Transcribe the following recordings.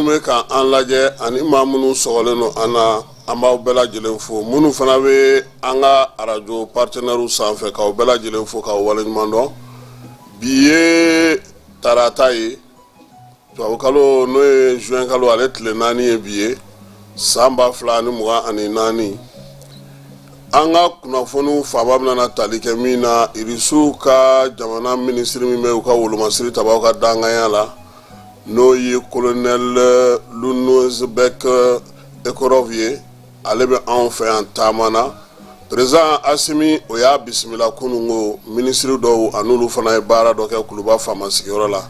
minnu bɛ ka an lajɛ ani maa minnu sɔgɔlen don an na, an b'aw bɛɛ lajɛlen fo. Minnu fana bɛ an ka arajo partenaires sanfɛ, k'aw bɛɛ lajɛlen fo k'aw waleɲuman dɔn. Bi ye tarata ye, tubabukalo n'o ye juin kalo, ale tile 4 ye bi ye, san 2024. An ka kunnafoniw fanba bɛna tali kɛ min na, Irisiw ka jamana minisiri min bɛ u ka wolomasiri tabaw ka danganya la, n'o ye colonel Lounis-Bek Ekorov ye, ale bɛ anw fɛ yan taama na. Président Asimi, o y'a bisimila kununko. Minisiri dɔw an'olu fana ye baara dɔ kɛ Kuluba faama sigiyɔrɔ la.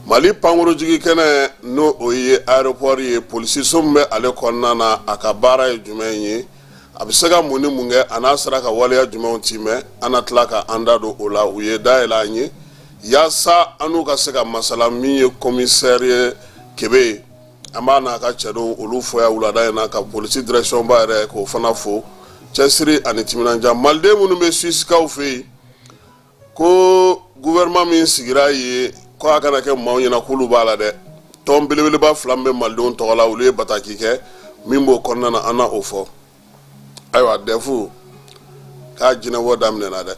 Mali pankurujigi kɛnɛ, n'o o ye aéroport ye, polisiso min bɛ ale kɔnɔna na, a ka baara ye jumɛn ye, a bɛ se ka mun ni mun kɛ, a n'a sera ka waleya jumɛnw timɛ, an na tila ka an da don o la. U ye dayɛlɛ an ye yaasa an n'u ka se ka masala. Min ye commissaire ye Kebe ye, an b'a n'a ka cɛdenw olu fo yan wulada in na, ka polisi direction ba yɛrɛ k'o fana fo cɛsiri ani timinandiya. Maliden minnu bɛ Suissekaw fɛ yen, ko gouvernement min sigira yen, ko a kana kɛ maaw ɲɛna k'olu b'a la dɛ. Tɔn belebeleba fila min bɛ malidenw tɔgɔ la, olu ye bataki kɛ. Min b'o kɔnɔna na, an na o fɔ. Ayiwa, dɛfu k'a jinɛbɔ daminɛna dɛ,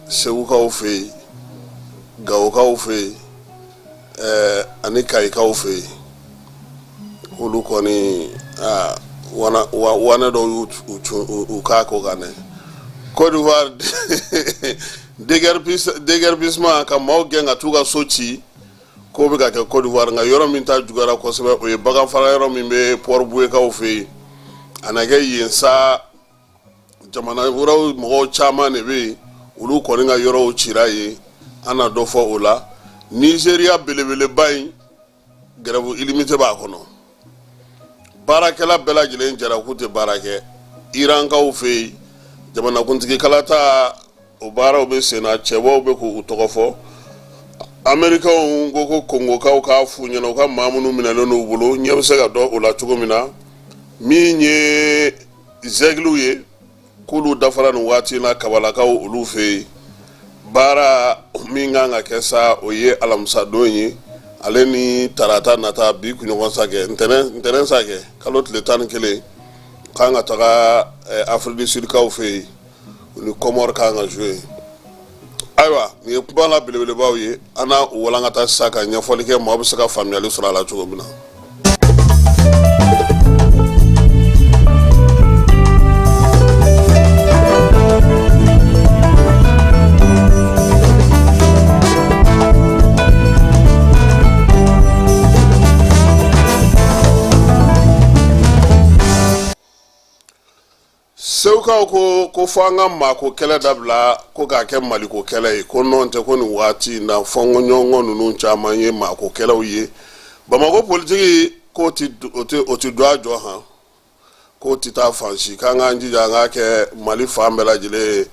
Segukaw fɛ yen, Gawokaw fɛ yen, ani Kayikaw fɛ yen. Olu kɔni wanɛ dɔw y'u k'a ko kan dɛ. Côte d'Ivoire, déguerpissement, ka maaw gɛn ka t'u ka so ci, k'o bɛ ka kɛ Côte d'Ivoire. Nka yɔrɔ min ta juguyara kosɛbɛ, o ye baganfara yɔrɔ min bɛ Port-Bouëkaw fɛ yen. A na kɛ yen sa, jamana wɛrɛw mɔgɔw caman de bɛ yen, olu kɔni ka yɔrɔw cira yen. An na dɔ fɔ o la. Nizeriya belebeleba in, grève illimité b'a kɔnɔ, baarakɛla bɛɛ lajɛlen jɛra k'u tɛ baara kɛ. Irankaw fɛ yen, jamanakuntigi kalata, o baaraw bɛ sen na, cɛbaw bɛ k'u tɔgɔ fɔ. Amerikaw ko ko kongokaw k'a f'u ɲɛna, u ka maa minnu minɛlen n'u bolo, ɲɛ bɛ se ka dɔn o la cogo min na. Min ye zɛgiliw ye, k'olu dafara nin waati in na Kabalakaw olu fɛ yen. Baara min kan ka kɛ sa, o ye alamisadon ye, ale ni tarata nata, bi kunɲɔgɔn sa kɛ, ntɛnɛn sa kɛ, kalo tile 11, kan ka taga Afrique du Sud kaw fɛ yen, u ni Kɔmɔri kan ka jouer. Ayiwa, nin ye kuma la belebelebaw ye. An na u walankata sisan ka ɲɛfɔli kɛ, maaw bɛ se ka faamuyali sɔrɔ a la cogo min na. Segukaw ko ko fo an ka maako kɛlɛ dabila, ko k'a kɛ maliko kɛlɛ ye, ko nɔn tɛ ko nin waati in na, fɔnkɔɲɔgɔnkɔ ninnu caman ye maako kɛlɛw ye. Bamakɔ politiki, k'o ti don a jɔ han, k'o ti taa fan si, k'an k'an jija an k'a kɛ Mali fan bɛɛ lajɛlen ye,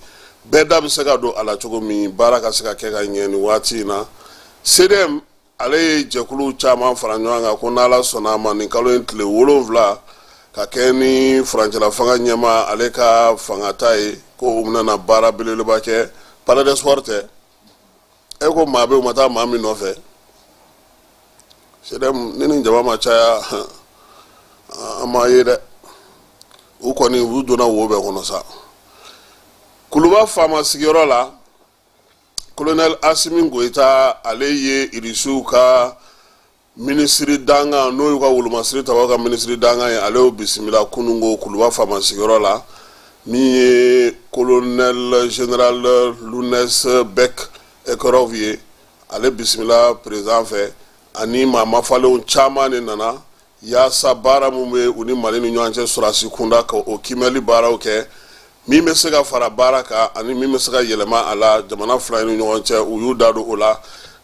bɛɛ da bɛ se ka don a la cogo min, baara ka se ka kɛ ka ɲɛ nin waati in na. CDM, ale ye jɛkulu caman fara ɲɔgɔn kan, ko n'Ala sɔnna a ma, nin kalo in tile 7, ka kɛ ni furancɛla fanga ɲɛmaa ale ka fangata ye, ko u bɛna na baara belebeleba kɛ Palais des Sports. Tɛ e ko maa bɛ u ma taa maa min nɔfɛ. CDM ni nin jama ma caya, an m'a ye dɛ. U kɔni u donna wo bɛɛ kɔnɔ sa. Kuluba faama sigiyɔrɔ la, Colonel Asimi Goyita, ale ye Irisiw ka minisiri dankan, n'o y'u ka wolomasiri tabaw ka minisiri dankan ye, ale y'o bisimila kununko Kuluba faama sigiyɔrɔ la. Min ye colonel général Lounes Bek Ekorov ye, ale bisimila président fɛ, ani maa mafalenw caman de nana yaasa baara min bɛ u ni Mali ni ɲɔgɔn cɛ sɔrɔdasi kunda, ka o kiimɛli baaraw kɛ, min bɛ se ka fara baara kan ani min bɛ se ka yɛlɛma a la jamana fila ni ɲɔgɔn cɛ, u y'u da don o la.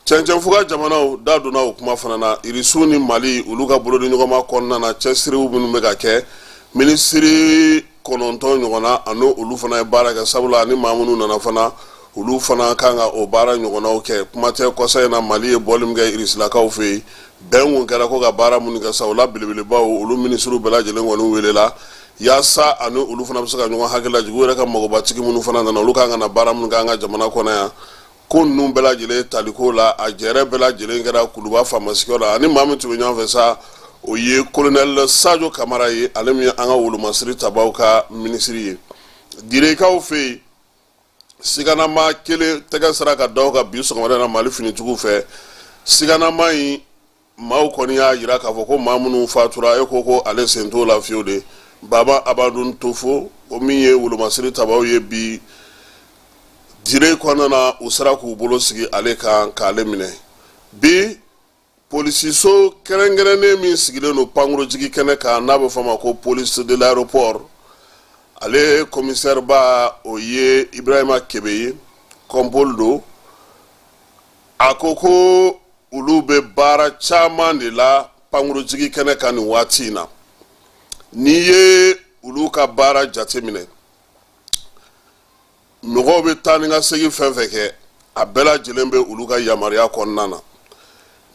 Cɛncɛnfuga jamanaw da donna o kuma fana na. Irisiw ni Mali, olu ka bolodiɲɔgɔnma kɔnɔna na, cɛsiriw minnu bɛ ka kɛ, minisiri 9 ɲɔgɔnna, ani olu fana ye baara kɛ, sabula ni maa minnu nana fana, olu fana kan ka o baara ɲɔgɔnnaw kɛ. Kuma tɛ kɔsa in na, Mali ye bɔli min kɛ Irisilakaw fɛ yen, bɛn kun kɛra ko ka baara minnu kɛ sa, o la belebelebaw, olu minisiriw bɛɛ lajɛlen kɔni welela yaasa ani olu fana bɛ se ka ɲɔgɔn hakili lajigin. U yɛrɛ ka magobatigi minnu fana nana, olu kan ka na baara minnu kɛ an ka jamana kɔnɔ yan, ko ninnu bɛɛ lajɛlen taliko la, a jɛrɛ bɛɛ lajɛlen kɛra Kuluba faama sigiyɔrɔ la. Ani maa min tun bɛ ɲɔgɔn fɛ sa, O ye kolonɛli Sajo Kamara ye, ale min ye an ka wolomasiri tabaw ka minisiri ye. Direkaw fɛ yen, siganama kelen tɛgɛ sera ka da o kan bi sɔgɔmada na Mali finitigiw fɛ. Siganama in maaw kɔni y'a jira k'a fɔ ko maa minnu fatura, e ko ale sen t'o la fiyewu de. Baba Abadun Tofo, o min ye wolomasiri tabaw ye bi Dire kɔnɔna na, u sera k'u bolo sigi ale kan k'ale minɛ bi. Polisiso kɛrɛnkɛrɛnnen min sigilen don pankurujigi kɛnɛ kan, n'a bɛ fɔ a ma ko police de l'aéroport, ale commissaire ba, o ye Ibrahima Kebe ye, kɔnpoli don. A ko ko olu bɛ baara caman de la pankurujigi kɛnɛ kan nin waati in na. N'i ye olu ka baara jateminɛ, mɔgɔw bɛ taa ni ka segin fɛn fɛn kɛ, a bɛɛ lajɛlen bɛ olu ka yamaruya kɔnɔna na.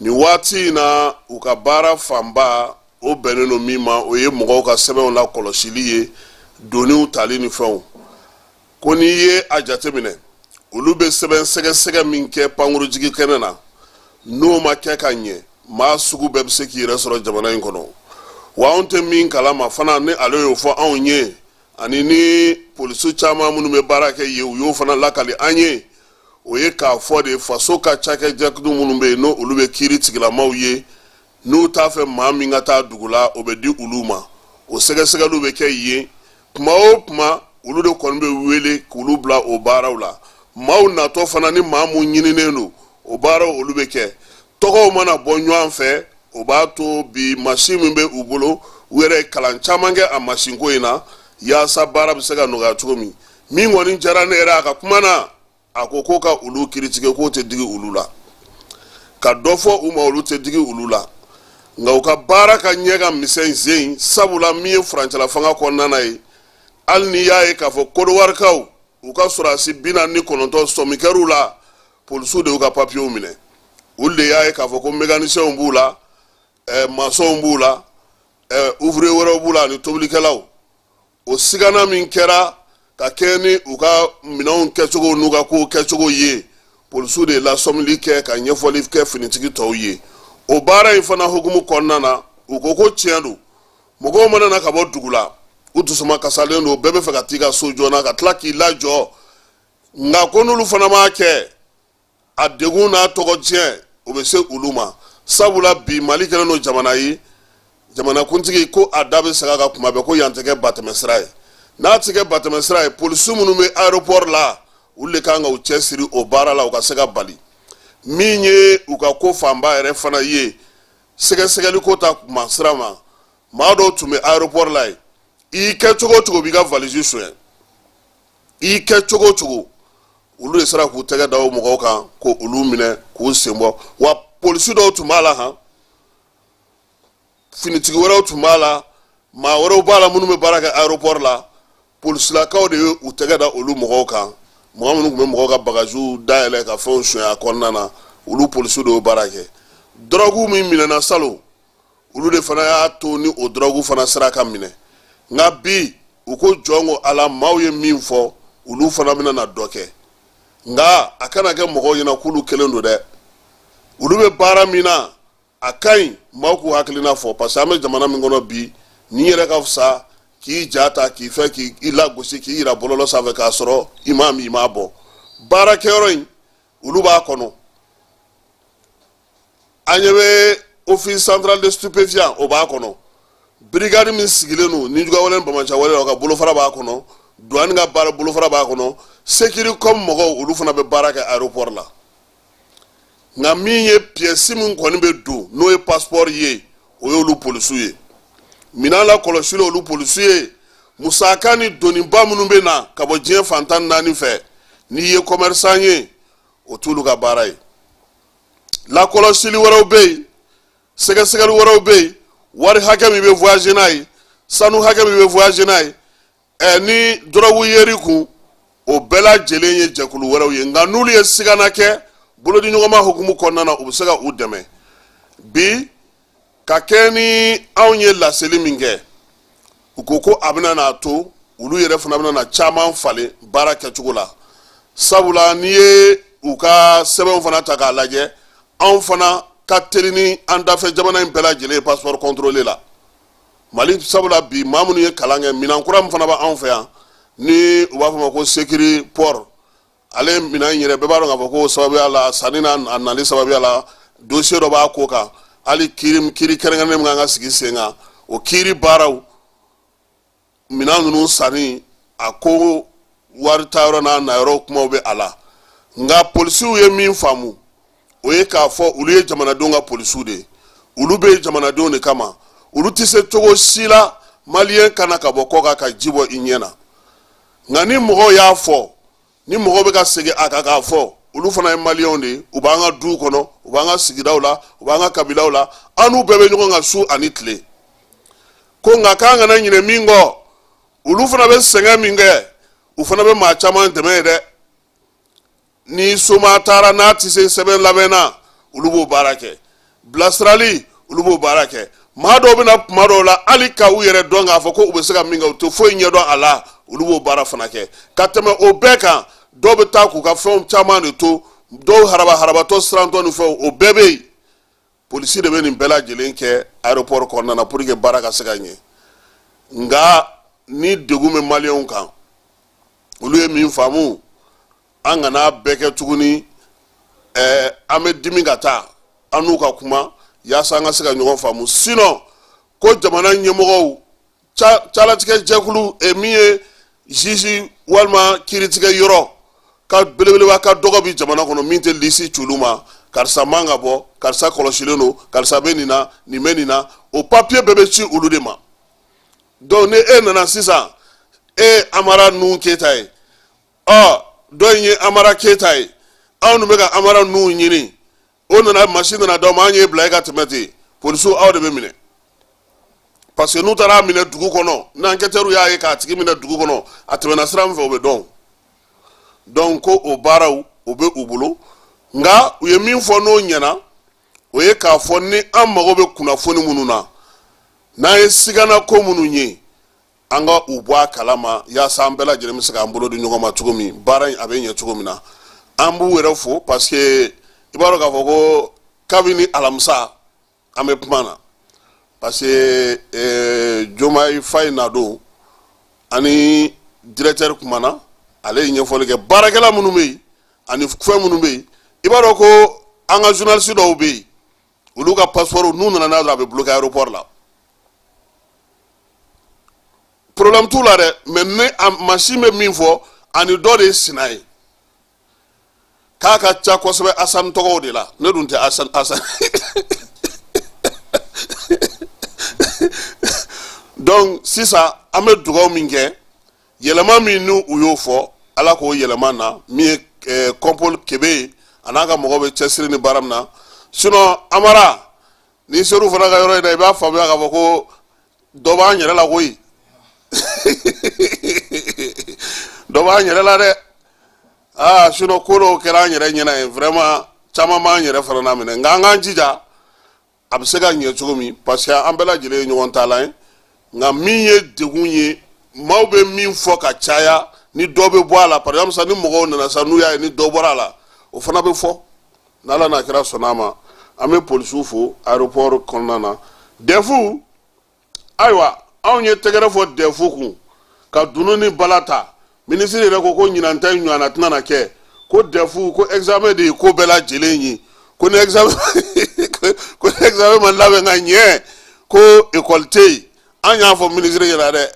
Nin waati in na, u ka baara fanba, o bɛnnen don min ma, o ye mɔgɔw ka sɛbɛnw lakɔlɔsili ye, doniw tali ni fɛnw. Ko n'i ye a jateminɛ, olu bɛ sɛbɛn sɛgɛsɛgɛ min kɛ pankurujigi kɛnɛ na, n'o ma kɛ ka ɲɛ, maa sugu bɛɛ bɛ se k'i yɛrɛ sɔrɔ jamana in kɔnɔ. Wa anw tɛ min kalama fana, ni ale y'o fɔ anw ye, ani ni polisi caman minnu bɛ baara kɛ yen, u y'o fana lakali an ye, o ye k'a fɔ de faso ka cakɛjɛkulu minnu bɛ yen, n'o olu bɛ kiiri tigilamaw ye, n'u t'a fɛ maa min ka taa dugu la, o bɛ di olu ma. O sɛgɛsɛgɛliw bɛ kɛ yen tuma o tuma. Olu de kɔni bɛ wele k'olu bila o baaraw la. Maaw natɔ fana, ni maa mun ɲininen don, o baaraw olu bɛ kɛ. Tɔgɔw mana bɔ ɲɔgɔn fɛ, o b'a to bi masin min bɛ u bolo, u yɛrɛ ye kalan caman kɛ a masinko in na, yaasa baara bɛ se ka nɔgɔya cogo min. Min kɔni diyara ne yɛrɛ a ka kuma na, a ko ko ka olu kiritigɛ, k'o tɛ digi olu la, ka dɔ fɔ u ma, olu tɛ digi olu la, nka u ka baara ka ɲɛ ka misɛn zen. Sabula min ye furancɛla fanga kɔnɔna na ye, hali n'i y'a ye k'a fɔ Kɔdiwarikaw, u ka sɔrɔdasi 49 sɔmi kɛr'u la, polisiw de y'u ka papiyew minɛ. Olu de y'a ye k'a fɔ ko mécanicienw b'u la, maçonw b'u la, ouvrier wɛrɛw b'u la, ani tobilikɛlaw. O sigana min kɛra ka kɛ ni u ka minɛnw kɛcogo n'u ka kow kɛcogo ye, polisiw de ye lasɔmili kɛ ka ɲɛfɔli kɛ finitigi tɔw ye. O baara in fana hukumu kɔnɔna na, u ko ko tiɲɛ don, mɔgɔw mana na ka bɔ dugu la, u dusuma kasalen don, bɛɛ bɛ fɛ ka t'i ka so joona ka tila k'i lajɔ. Nka ko n'olu fana m'a kɛ, a degun n'a tɔgɔ tiɲɛ, o bɛ se olu ma. Sabula bi Mali kɛlen don jamana ye, jamanakuntigi ko a da bɛ saga kan kuma bɛɛ ko yan tɛ kɛ batɛmɛsira ye. N'a tɛ kɛ batɛmɛsira ye, polisi minnu bɛ aéroport la, olu de kan ka u cɛsiri o baara la, u ka se ka bali. Min ye u ka ko fanba yɛrɛ fana ye, sɛgɛsɛgɛli ko ta kuma sira ma, maa dɔw tun bɛ aéroport la yen, i kɛ cogo o cogo, b'i ka valise sonya, i kɛ cogo o cogo. Olu de sera k'u tɛgɛ da o mɔgɔw kan, ko olu minɛ k'u sen bɔ. Wa polisi dɔw tun b'a la han, finitigi wɛrɛw tun b'a la, maa wɛrɛw b'a la minnu bɛ baara kɛ aéroport la. Polisilakaw de ye u tɛgɛ da olu mɔgɔw kan, mɔgɔ minnu tun bɛ mɔgɔw ka bagaziw dayɛlɛ ka fɛnw sonya a kɔnɔna na, olu polisiw de y'o baara kɛ. Dɔrɔgu min minɛna salon, olu de fana y'a to ni o dɔrɔgu fana sera ka minɛ. Nka bi, u ko jɔn ko Ala, maaw ye min fɔ, olu fana bɛna na dɔ kɛ. Nka a kana kɛ mɔgɔw ɲɛna k'olu kelen don dɛ. Olu bɛ baara min na, a ka ɲi maaw k'u hakilina fɔ, parce que an bɛ jamana min kɔnɔ bi, n'i yɛrɛ ka fisa k'i ja ta k'i fɛ k'i lagosi k'i yira bɔlɔlɔ sanfɛ k'a sɔrɔ i m'a min, i m'a bɔ. Baarakɛyɔrɔ in, olu b'a kɔnɔ. An ɲɛ bɛ office central de stupéfiant, o b'a kɔnɔ. Brigade min sigilen don nijuguyawale ni banbaanciwale la, o ka bolofara b'a kɔnɔ. Douane ka baara bolofara b'a kɔnɔ. Securicom mɔgɔw, olu fana bɛ baara kɛ aéroport la. Nka min ye pièce min kɔni bɛ don, n'o ye passeport ye, o y'olu polisiw ye. Minɛn lakɔlɔsili, olu polisiw ye. Musaka ni doniba minnu bɛ na ka bɔ diɲɛ fan 14 fɛ, n'i ye commerçant ye, o t'olu ka baara ye. Lakɔlɔsili wɛrɛw bɛ yen, sɛgɛsɛgɛli wɛrɛw bɛ yen, wari hakɛ min bɛ voyager n'a ye, sanu hakɛ min bɛ voyager n'a ye, ni dɔrɔgu yeri kun, o bɛɛ lajɛlen ye jɛkulu wɛrɛw ye. Nka n'olu ye sigana kɛ, bolodiɲɔgɔnma hukumu kɔnɔna na, u bɛ se ka u dɛmɛ. Bi ka kɛ ni anw ye laseli min kɛ, u ko ko a bɛna n'a to olu yɛrɛ fana bɛna na caman falen baara kɛcogo la. Sabula n'i ye u ka sɛbɛnw fana ta k'a lajɛ, anw fana ka teli ni an dafɛ jamana in bɛɛ lajɛlen ye passeport contrôlé la Mali. Sabula bi, maa minnu ye kalan kɛ, minan kura min fana b'anw fɛ yan ni u b'a fɔ ma ko Sécuriport, ale minɛn in yɛrɛ, bɛɛ b'a dɔn k'a fɔ ko sababuya la, sanni n'a a nali sababuya la, dossier dɔ b'a ko kan. Hali kiiri kiiri kɛrɛnkɛrɛnnen min kan ka sigi sen kan, o kiiri baaraw, minɛn ninnu sanni, a ko wari taayɔrɔ n'a nayɔrɔ kumaw bɛ a la. Nka polisiw ye min faamu, o ye k'a fɔ olu ye jamanadenw ka polisiw de ye, olu bɛ jamanadenw de kama. Olu tɛ se cogo si la maliyɛn kana ka bɔ kɔ kan ka ji bɔ i ɲɛ na. Nka ni mɔgɔw y'a fɔ, ni mɔgɔw bɛ ka segin a kan k'a fɔ, olu fana ye maliyɛnw de ye. U b'an ka duw kɔnɔ, u b'an ka sigidaw la, u b'an ka kabilaw la, an n'u bɛɛ bɛ ɲɔgɔn kan su ani tile. Ko nka k'an kana ɲinɛ min kɔ, olu fana bɛ sɛgɛn min kɛ, u fana bɛ maa caman dɛmɛ ye dɛ. Ni soma taara n'a tɛ se sɛbɛn labɛn na, olu b'o baara kɛ. Bilasirali, olu b'o baara kɛ. Maa dɔw bɛna kuma dɔw la, hali ka u yɛrɛ dɔn k'a fɔ ko u bɛ se ka min kɛ, u tɛ foyi ɲɛdɔn a la, olu b'o baara fana kɛ. Ka tɛmɛ o bɛɛ kan, dɔw bɛ taa k'u ka fɛnw caman de to, dɔw haraba harabatɔ sirantɔ ni fɛnw, o bɛɛ bɛ yen. Polisi de bɛ nin bɛɛ lajɛlen kɛ aéroport kɔnɔna na pour que baara ka se ka ɲɛ. Nka ni degun bɛ maliyɛnw kan, olu ye min faamu, an kana bɛɛ kɛ tuguni. An bɛ dimi ka taa an n'u ka kuma yaasa an ka se ka ɲɔgɔn faamu. Sinon ko jamana ɲɛmɔgɔw calatigɛ jɛkulu, min ye juge walima kiiritigɛ yɔrɔ ka belebeleba ka dɔgɔ bi jamana kɔnɔ, min tɛ lisi ci olu ma, karisa man ka bɔ, karisa kɔlɔsilen don, karisa bɛ nin na, nin bɛ nin na, o papiye bɛɛ bɛ ci olu de ma. Donc ni e nana sisan, e ye Amara Nuhu Keyita ye, ɔ dɔ in ye Amara Keyita ye, anw dun bɛ ka Amara Nuhu ɲini, o nana, masi nana d'aw ma, an y'e bila e ka tɛmɛ ten, polisiw aw de bɛ minɛ. Parce que n'u taara a minɛ dugu kɔnɔ, ni enquêteur y'a ye k'a tigi minɛ dugu kɔnɔ, a tɛmɛna sira min fɛ, o bɛ dɔn. Donc ko o baaraw, o bɛ u bolo. Nka u ye min fɔ n'o ɲɛna, o ye k'a fɔ ni an mago bɛ kunnafoni minnu na, n'an ye sigana ko minnu ye, an ka u bɔ a kalama yaasa an bɛɛ lajɛlen bɛ se k'an bolo di ɲɔgɔn ma cogo min, baara in a bɛ ɲɛ cogo min na. An b'u yɛrɛ fo parce que i b'a dɔn k'a fɔ ko kabini alamisa an bɛ kuma na, parce que Diomaye Faye na don ani directeur kumana, ale ye ɲɛfɔli kɛ baarakɛla minnu bɛ yen ani fɛn minnu bɛ yen. I b'a dɔn ko an ka journaliste dɔw bɛ yen, olu ka passeport, n'u nana n'a dɔrɔn, a bɛ bloquer aéroport la. Problème t'u la dɛ, mais ni a machine bɛ min fɔ ani dɔ de ye sina ye k'a ka ca kosɛbɛ Asani tɔgɔw de la. Ne dun tɛ Asani Asani. Donc sisan an bɛ dugawu min kɛ, yɛlɛma min n'u u y'o fɔ, Ala k'o yɛlɛma na min ye Kɔnpol Kebe ye, a n'a ka mɔgɔw bɛ cɛsiri ni baara min na. Sinon Amara, n'i ser'u fana ka yɔrɔ in na, i b'a faamuya k'a fɔ ko dɔ b'an yɛrɛ la koyi, dɔ b'an yɛrɛ la dɛ. Aa, sinon ko dɔw kɛra an yɛrɛ ɲɛna yen, vraiment caman b'an yɛrɛ fana na minɛ. Nka an k'an jija a bɛ se ka ɲɛ cogo min, parce que an bɛɛ lajɛlen ye ɲɔgɔn taalan ye. Nka min ye degun ye, maaw bɛ min fɔ ka caya, ni dɔ bɛ bɔ a la, par exemple sisan ni mɔgɔw nana sisan, n'u y'a ye ni dɔ bɔra a la, o fana bɛ fɔ. N'Ala n'a kira sɔnna a ma, an bɛ polisiw fo aéroport kɔnɔna na. DEF, ayiwa, anw ye tɛgɛrɛ fɔ DEF kun ka dunun ni bala ta. Minisiri yɛrɛ ko ko ɲinan ta in ɲɔgɔnna tɛna na kɛ, ko DEF ko examen de ye ko bɛɛ lajɛlen ye, ko ni examen ma labɛn ka ɲɛ, ko école tɛ yen. An y'a fɔ minisiri ɲɛna dɛ,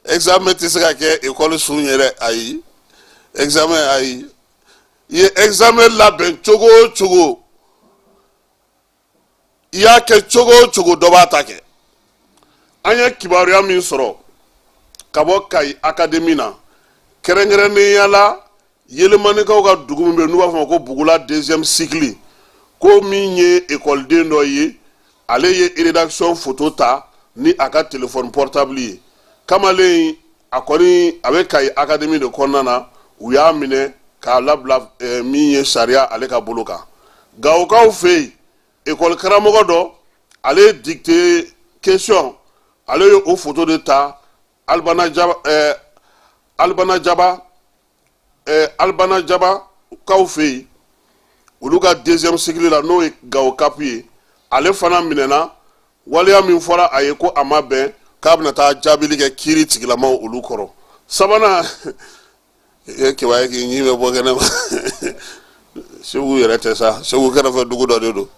examen tɛ se ka kɛ école sun ye dɛ. Ayi, examen, ayi, i ye examen labɛn cogo o cogo, i y'a kɛ cogo o cogo, dɔ b'a ta kɛ. An ye kibaruya min sɔrɔ ka bɔ Kayi académie na, kɛrɛnkɛrɛnnenya la Yelemanikaw ka dugu min bɛ yen n'u b'a fɔ ma ko Bugula deuxième cycle, ko min ye ekɔliden dɔ ye, ale ye rédaction photo ta ni a ka téléphone portable ye. Kamalen a kɔni a bɛ Kayi académie de kɔnɔna na, u y'a minɛ k'a labila min ye sariya ale ka bolo kan. Gawokaw fɛ yen, ekɔli karamɔgɔ dɔ, ale ye dictée question, ale ye o photo de ta Alibana Jaba, Alibana Jaba, Alibana Jaba kaw fɛ yen, olu ka deuxième cycle la, n'o ye Gawo CAP ye. Ale fana minɛna, waleya min fɔra a ye ko a ma bɛn, k'a bɛna taa jaabili kɛ kiiri tigilamaw olu kɔrɔ. Sabanan e kiba ye k'i ɲin bɛ bɔ kɛnɛ ma. Segu yɛrɛ tɛ sa, Segu kɛrɛfɛ dugu dɔ de don,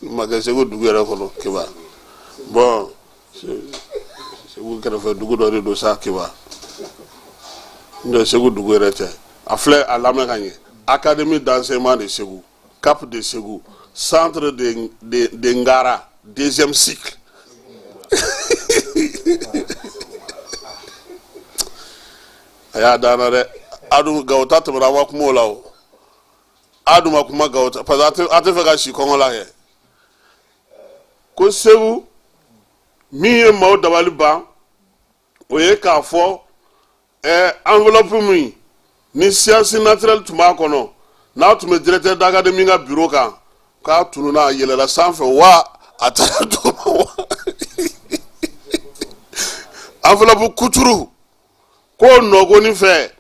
ma kɛ Segu dugu yɛrɛ kɔnɔ kiba. Bɔn, Segu kɛrɛfɛ dugu dɔ de don sa kiba, n'o tɛ Segu dugu yɛrɛ tɛ. A filɛ, a lamɛn ka ɲɛ: Académie d'enseignement de Segu, Cap de Segu, centre de Ngara, deuxième cycle. A y'a dan na dɛ. A dun Gawo ta tɛmɛna, an ma kuma o la o. A dun ma kuma Gawo ta parce que a tɛ fɛ ka si kɔngɔ la kɛ. Ko Segu min ye maaw dabali ban, o ye k'a fɔ enveloppe min ni science naturelle tun b'a kɔnɔ, n'a tun bɛ directeur d'académie ka bureau kan, k'a tununa. A yɛlɛla sanfɛ wa, a taara duguma wa? Enveloppe kuturu k'o nɔgɔni fɛ,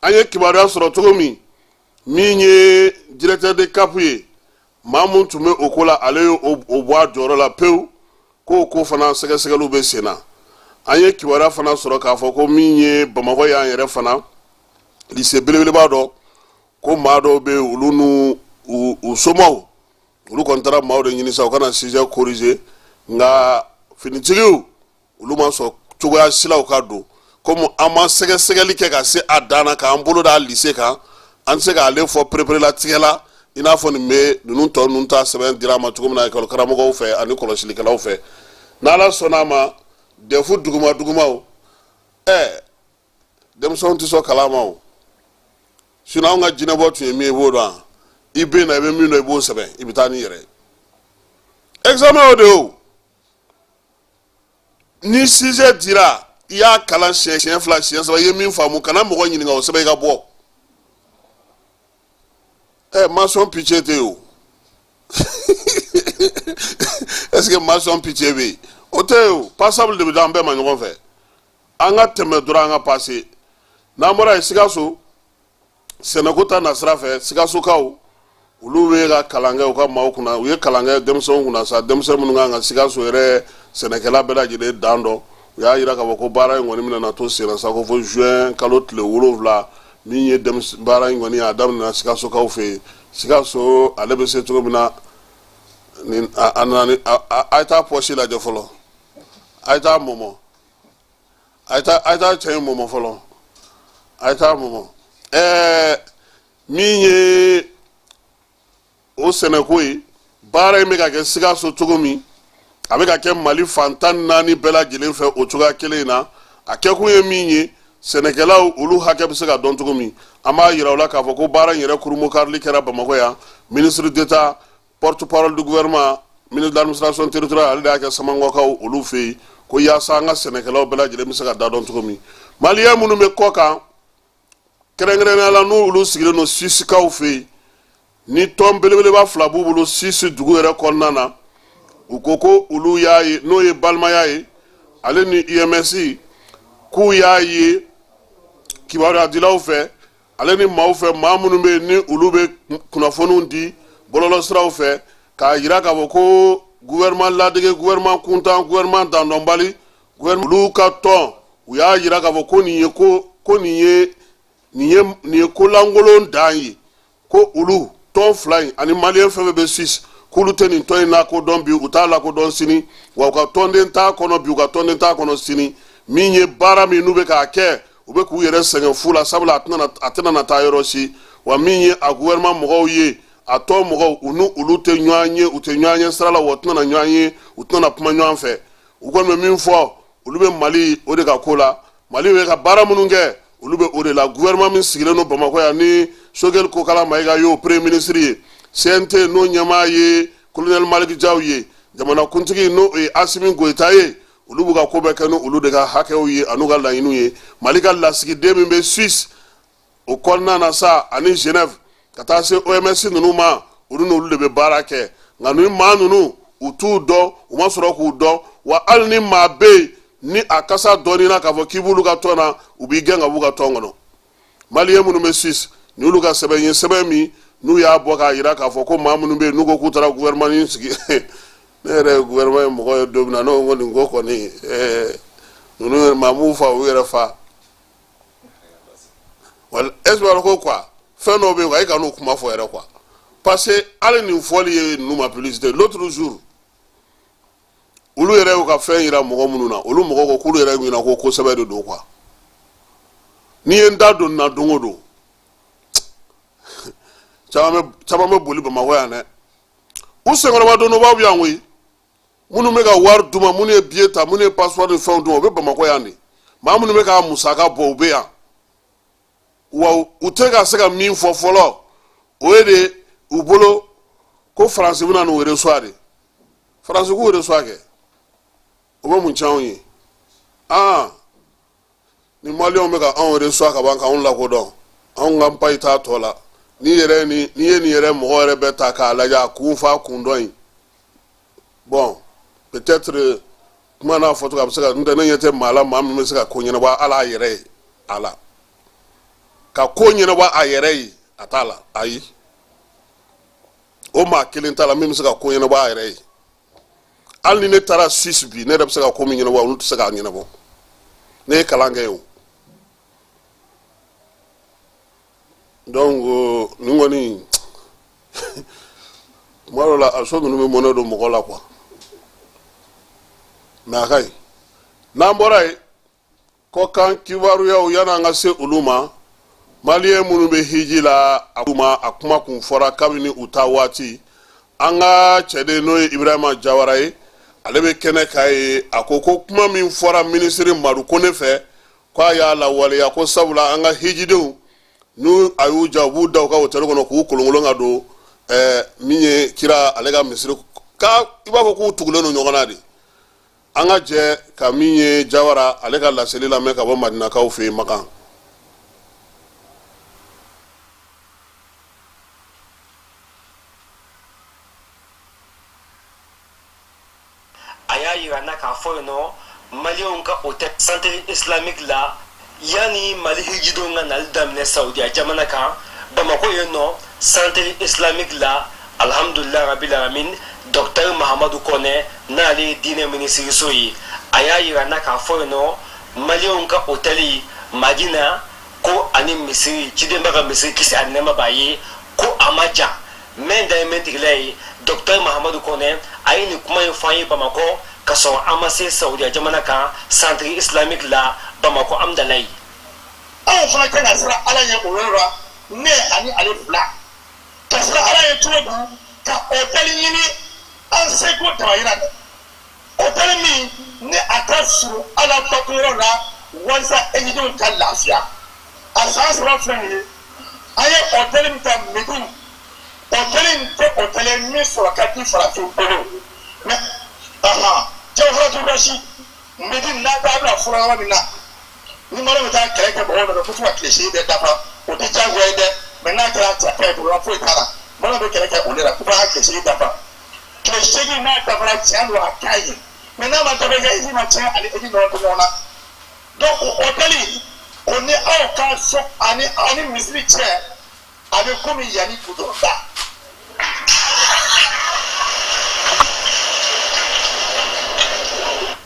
an ye kibaruya sɔrɔ cogo min, min ye directeur de cap ye, maa mun tun bɛ o ko la, ale ye o bɔ a jɔyɔrɔ la pewu, k'o ko fana sɛgɛsɛgɛliw bɛ sen na. An ye kibaruya fana sɔrɔ k'a fɔ ko min ye Bamakɔ y'an yɛrɛ fana lycée belebeleba dɔ, ko maa dɔw bɛ yen, olu n'u u somaw, olu kɔni taara maaw de ɲini sa, u ka na sujet corriger. Nka finitigiw, olu ma sɔn cogoya si la u ka don. Komi an ma sɛgɛsɛgɛli kɛ ka se a dan na k'an bolo da lycée kan, an tɛ se k'ale fɔ pereperelatigɛ la, i n'a fɔ nin bɛ ninnu tɔ ninnu ta sɛbɛn dira a ma cogo min na ekɔli karamɔgɔw fɛ ani kɔlɔsilikɛlaw fɛ. N'Ala sɔnna a ma, DEF duguma dugumaw, denmisɛnw tɛ sɔn kalan ma o. Sinon anw ka jinɛbɔ tun ye min ye, i b'o dɔn. I bɛ na, i bɛ min dɔn, i b'o sɛbɛn, i bɛ taa n'i yɛrɛ ye. Examen o de ye o. Ni sujet dira, i y'a kalan siɲɛ 2, siɲɛ 3, i ye min faamu, kana mɔgɔ ɲininka, o sɛbɛn, i ka bɔ. Mention pitié tɛ yen o. Est-ce que mention pitié bɛ yen? O tɛ yen o. Passable de bɛ d'an bɛɛ ma ɲɔgɔn fɛ. An ka tɛmɛ dɔrɔn, an ka passer. N'an bɔra yen, Sikaso sɛnɛko ta nasira fɛ, Sikasokaw olu bɛ ka kalan kɛ u ka maaw kunna. U ye kalan kɛ denmisɛnw kunna sa, denmisɛn minnu kan ka Sikaso yɛrɛ sɛnɛkɛla bɛɛ lajɛlen dan dɔn. U y'a yira k'a fɔ ko baara in kɔni bɛna to senna sa, ko fo juin kalo tile 7. Min ye baara in kɔni, a daminɛna Sikasokaw fɛ yen. Sikaso ale bɛ se cogo min na ni a nana ni a ye taa pɔsi lajɛ fɔlɔ, a ye taa mɔmɔ, a ye taa cɛ in mɔmɔ fɔlɔ, a ye taa mɔmɔ. Min ye o sɛnɛko ye, baara in bɛ ka kɛ Sikaso cogo min, a bɛ ka kɛ Mali fan 14 bɛɛ lajɛlen fɛ o cogoya kelen in na. A kɛkun ye min ye, sɛnɛkɛlaw olu hakɛ bɛ se ka dɔn cogo min. An b'a yira u la k'a fɔ ko baara in yɛrɛ kurunbonkarili kɛra Bamakɔ yan. Ministre d'État, porte-parole du gouvernement, ministre de l'Administration territoriale, ale de y'a kɛ Samankɔkaw olu fɛ yen, ko yaasa an ka sɛnɛkɛlaw bɛɛ lajɛlen bɛ se ka da dɔn cogo min. Maliyɛn minnu bɛ kɔ kan, kɛrɛnkɛrɛnnenya la n'olu sigilen don Suisikaw fɛ yen, ni tɔn belebeleba fila b'u bolo Suisse dugu yɛrɛ kɔnɔna na, u ko ko olu y'a ye, n'o ye balimaya ye ale ni UMS, k'u y'a ye kibaruyadilaw fɛ ale ni maaw fɛ, maa minnu bɛ yen ni olu bɛ kunnafoniw di bɔlɔlɔsiraw fɛ, k'a yira k'a fɔ ko gouvernement ladege, gouvernement kuntan, gouvernement dandɔnbali, olu ka tɔn, u y'a yira k'a fɔ ko nin ye ko nin ye ko lankolon dan ye, ko olu tɔn fila in ani maliyɛn fɛn fɛn bɛ Suisse, k'olu tɛ nin tɔn in lakodɔn bi, u t'a lakodɔn sini, wa u ka tɔnden t'a kɔnɔ bi, u ka tɔnden t'a kɔnɔ sini. Min ye baara min n'u bɛ k'a kɛ, u bɛ k'u yɛrɛ sɛgɛn fu la, sabula a tɛna na taa yɔrɔ si. Wa min ye a gouvernement mɔgɔw ye, a tɔn mɔgɔw, u ni olu tɛ ɲɔgɔn ye, u tɛ ɲɔgɔn ye sira la, wa u tɛna na ɲɔgɔn ye, u tɛna na kuma ɲɔgɔn fɛ. U kɔni bɛ min fɔ, olu bɛ Mali o de ka ko la. Mali bɛ ka baara minnu kɛ, olu bɛ o de la. Gouvernement min sigilen don Bamakɔ yan, ni Choguel Kokala Mayiga y'o premier ministre ye, CNT n'o ɲɛmaa ye colonel Malick Diaw ye, jamanakuntigi n'o ye Assimi Goïta ye, olu b'u ka ko bɛɛ kɛ ni olu de ka hakɛw ye an'u ka laɲiniw ye. Mali ka lasigiden min bɛ Suisse o kɔnɔna na sa ani Genève, ka taa se OMS ninnu ma, olu n'olu de bɛ baara kɛ. Nka ni maa ninnu, u t'u dɔn, u ma sɔrɔ k'u dɔn. Wa hali ni maa bɛ yen ni a kasa dɔɔnin na k'a fɔ k'i b'olu ka tɔn na, u b'i gɛn ka b'u ka tɔn kɔnɔ. Maliyɛn minnu bɛ Suisse, ni olu ka sɛbɛn ye, sɛbɛn min n'u y'a bɔ k'a jira k'a fɔ ko maa minnu bɛ yen n'u ko k'u taara gouvernement sigi. Ne yɛrɛ ye gouvernement ye mɔgɔ ye don min na, ne ko nin ko kɔni, ninnu maa m'u fa, u yɛrɛ fa. Wala est ce que ko quoi, fɛn dɔw bɛ yen quoi, e ka n'o kuma fɔ yɛrɛ quoi, parce que hali nin fɔli ye ninnu ma publicité. L'autre jour, olu yɛrɛ y'u ka fɛn yira mɔgɔ minnu na, olu mɔgɔ ko k'olu yɛrɛ ɲinɛ ko kosɛbɛ de don quoi. N'i ye n da don nin na don o don, caman bɛ boli Bamakɔ yan dɛ. U senkɔrɔba donnɔbaw bɛ yan koyi, minnu bɛ ka wari d'u ma, minnu ye billet ta, minnu ye passeport ni fɛnw d'u ma, u bɛ Bamakɔ yan de. Maa minnu bɛ ka musaka bɔ, u bɛ yan. Wa u tɛ ka se ka min fɔ fɔlɔ, o ye de u bolo ko Faransi bɛna n'u reçoit de. Faransi k'u reçoit kɛ, o bɛ mun tiɲɛ anw ye? Aa, ni Maliyɛnw bɛ ka anw reçoit ka ban k'anw lakodɔn, anw ka payi t'a tɔ la. N'i yɛrɛ ni n'i ye nin yɛrɛ mɔgɔ yɛrɛ bɛɛ ta k'a lajɛ, a kun fa kun dɔn in, bon, peut-être kuma n'a fɔcogo, a bɛ se ka n tɛ ne ɲɛ tɛ maa la, maa min bɛ se ka ko ɲɛnabɔ ala a yɛrɛ ye, a la ka ko ɲɛnabɔ a yɛrɛ ye, a t'a la. Ayi, o maa kelen t'a la min bɛ se ka ko ɲɛnabɔ a yɛrɛ ye. Hali ni ne taara Suisse bi, ne yɛrɛ bɛ se ka ko min ɲɛnabɔ, olu tɛ se k'a ɲɛnabɔ. Ne ye kalan kɛ yen o. Donc nin kɔni, tuma dɔ la, a so ninnu bɛ mɔnɛ don mɔgɔ la quoi, mais a ka ɲi. N'an bɔra yen, kɔkan kibaruyaw, yan'an ka se olu ma, Maliyɛn minnu bɛ hiji la, a kuma a kuma kun fɔra kabini u ta waati. An ka cɛden, n'o ye Ibrahima Jawara ye, ale bɛ kɛnɛ k'a ye. A ko ko kuma min fɔra minisiri Madu Kone fɛ, k'a y'a lawaleya, ko sabula an ka hijidenw n'u a y'u ja, u b'u da u ka hôtel kɔnɔ k'u kolonkolon ka don min ye kira ale ka misiri ka, i b'a fɔ k'u tugulen don ɲɔgɔn na de. An ka jɛ ka min ye Jawara ale ka laseli lamɛn ka bɔ Madinakaw fɛ yen, Makan. A y'a yira n na k'a fɔ yen nɔ, Maliyɛnw ka hôtel Centre Islamique la, yanni Mali hijidenw ka nali daminɛ Saudiya jamana kan, Bamakɔ yen nɔ, Centre Islamique la, alhamdulilayi rabil alamin, Docteur Mahamadu Kɔnɛ, n'ale ye diinɛ minisiriso ye, a y'a yira n na k'a fɔ yen nɔ, Maliyɛnw ka hôtel Madina ko ani misiri, cidenba ka misiri, kisi ani nɛɛma b'a ye, ko a ma jan. Mɛn dan ye mɛn tigila ye. Docteur Mahamadu Kɔnɛ, a ye nin kuma in fɔ an ye Bamakɔ ka sɔrɔ an ma se Saudiya jamana kan, Centre Islamique la Bamakɔ, Amdalayi. Anw fana kan ka siran Ala ɲɛ o yɔrɔ la, ne ani ale fila ka siran Ala ɲɛ cogo di? Ka hôtel ɲini an seko damayira la, hôtel min ni a ka surun Ala batuyɔrɔ la, walisa ejidenw ka lafiya. A san 3 filɛ nin ye, an ye hôtel min ta Médine, hôtel in tɛ hôtel ye min sɔrɔ ka di farafin bolo, mais ahan, Jawharatu Rashid Médine, n'a b'a bila fura yɔrɔ min na, ni malo bɛ taa kɛlɛ kɛ mɔgɔw nɔfɛ ko fo ka tile 8 bɛɛ dafa, o tɛ diyagoya ye dɛ, mais n'a kɛra cɛ ka ɲi, problème foyi t'a la. Malo bɛ kɛlɛ kɛ o de la fo ka tile 8 dafa. Tile 8 n'a dafara, tiɲɛ don, a ka ɲi, mais n'a ma dafa, i ka hiji ma tiɲɛ, ani hiji nɔrɔ tɛ ɲɔgɔn na. Donc o hôtel o ni aw ka so ani misiri cɛ, a bɛ komi yanni goudron da.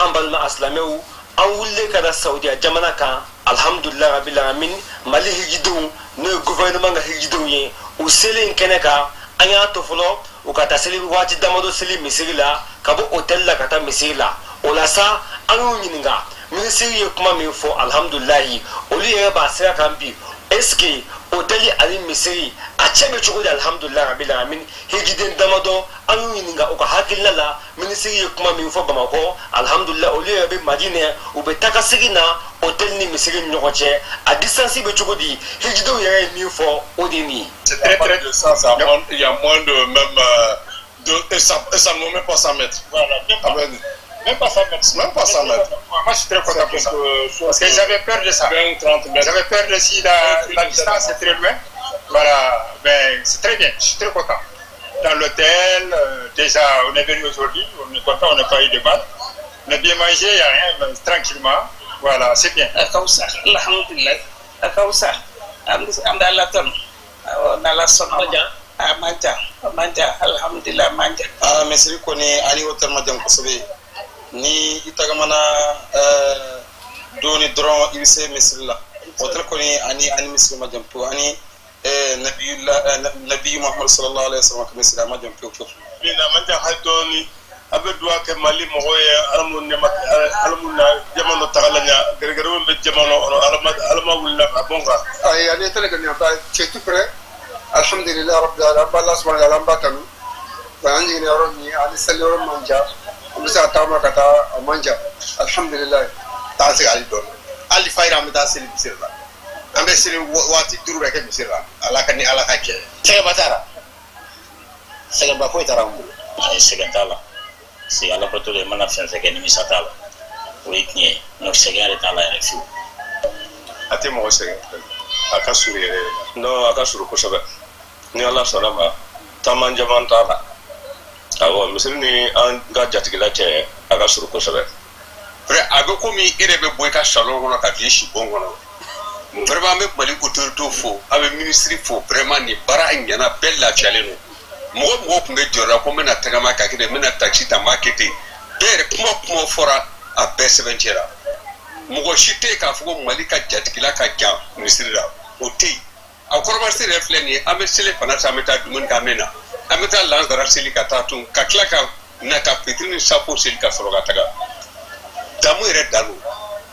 An balima asilamɛw, an wulilen ka na Saudiya jamana kan, alhamdulilayi rabil alamin, Mali hijidenw, n'o ye gouvernement ka hijidenw ye, u selen kɛnɛ kan, an y'a to fɔlɔ u ka taa seli waati damadɔ seli misiri la, ka bɔ hôtel la ka taa misiri la. O la sa, an y'u ɲininka, minisiri ye kuma min fɔ, alhamdulilayi, olu yɛrɛ b'a sira kan bi. Est ce que hôtel ani misiri a cɛ bɛ cogo di? Alhamdulilayi rabil alamin, hijiden damadɔ, an y'u ɲininka u ka hakilina la, minisiri ye kuma min fɔ Bamakɔ, alhamdulilayi, olu yɛrɛ bɛ Madinɛ, u bɛ taga segin na hôtel ni misiri ni ɲɔgɔn cɛ, a distance bɛ cogo di? Hijidenw yɛrɛ ye min fɔ, o de ye nin ye. C'est très très de ça, ça il y a moins de même de, et ça ne même pas 100 mètres. Voilà, même pas, même pas 100 mètres. Même pas 100 mètres. Moi, je suis très content pour ça. Parce que j'avais peur de ça. 20 ou 30 mètres. J'avais peur de si la distance est très loin. Voilà, mais c'est très bien, je suis très content. Dans l'hôtel, déjà, on est venu aujourd'hui, on est content, on n'a pas eu de mal. On a bien mangé, il n'y a rien, mais tranquillement. Voilà, c'est bien. A ka fisa, alhamdulilayi, a ka fisa. An bɛ Ala tanu, awɔ, n'Ala sɔnna ma. A man jan, a man jan, alhamdulilayi. Alhamdulilah, a man jan. Aa, misiri kɔni ani hôtel ma jan kosɛbɛ. Ni i tagamana dɔɔni dɔrɔn, i bɛ se misiri la. Hôtel kɔni ani misiri ma jan pewu, ani nabiyula nabi Muhammad sallallahu alaihi wasallam ka misiri, a ma jan pewu pewu. Min a man jan hali dɔɔni. A bɛ duwa kɛ Mali mɔgɔw ye, Ala m'u nɛma, Ala m'u na jamana tagala ɲa. Gɛrɛgɛrɛ min bɛ jamana kɔnɔ, Ala ma wulila ka bɔn kan. Ayi, ani tɛnɛ kɔni a c'est tout près. Alhamdulillah rabbil alamin, an b'Ala subhanahu wa ta'ala, an b'a tanu. An jiginna yɔrɔ min ani sali yɔrɔ man jan, an bɛ se ka tagama ka taa, a man jan, alhamdulillah. Taa se hali dɔɔni, hali fayira, an bɛ taa seli misiri la. An bɛ seli waati 5 bɛ kɛ misiri la. Ala ka ni Ala ka jɛ. Sɛgɛnba t'a la, sɛgɛnba foyi t'a la an bolo. Ayi, sɛgɛn t'a la, parce que Ala bato la, i mana fɛn fɛn kɛ, nimisa t'a la, o ye tiɲɛ ye. N'o sɛgɛn yɛrɛ t'a la yɛrɛ fiyewu. A tɛ mɔgɔ sɛgɛn, a ka surun yɛrɛ. Non, a ka surun kosɛbɛ. Ni Ala sɔnna ma, taama caman t'a la. Awɔ, misiri ni an ka jatigila cɛ, a ka surun kosɛbɛ. Vrai, a bɛ komi e yɛrɛ bɛ bɔ i ka salon kɔnɔ ka t'i si bon kɔnɔ. Vraiment, an bɛ Mali autorité fo, an bɛ ministre fo. Vraiment, nin baara ɲɛna, bɛɛ lafiyalen don. Mɔgɔ mɔgɔ tun bɛ jɔrɔ la ko n bɛna tagama ka kɛ ten, n bɛna taxi ta, n b'a kɛ ten, bɛɛ yɛrɛ kuma fɔra, a bɛɛ sɛbɛncɛra. Mɔgɔ si tɛ yen k'a fɔ ko Mali ka jatigila ka jan misiri la, o tɛ yen. A kɔrɔbasi yɛrɛ filɛ nin ye, an bɛ seli fana sa, an bɛ taa dumuni kɛ, an bɛ na, an bɛ taa lansara seli ka taa tun ka tila ka na ka fitiri ni safo seli ka sɔrɔ ka taga. Damu yɛrɛ dan don.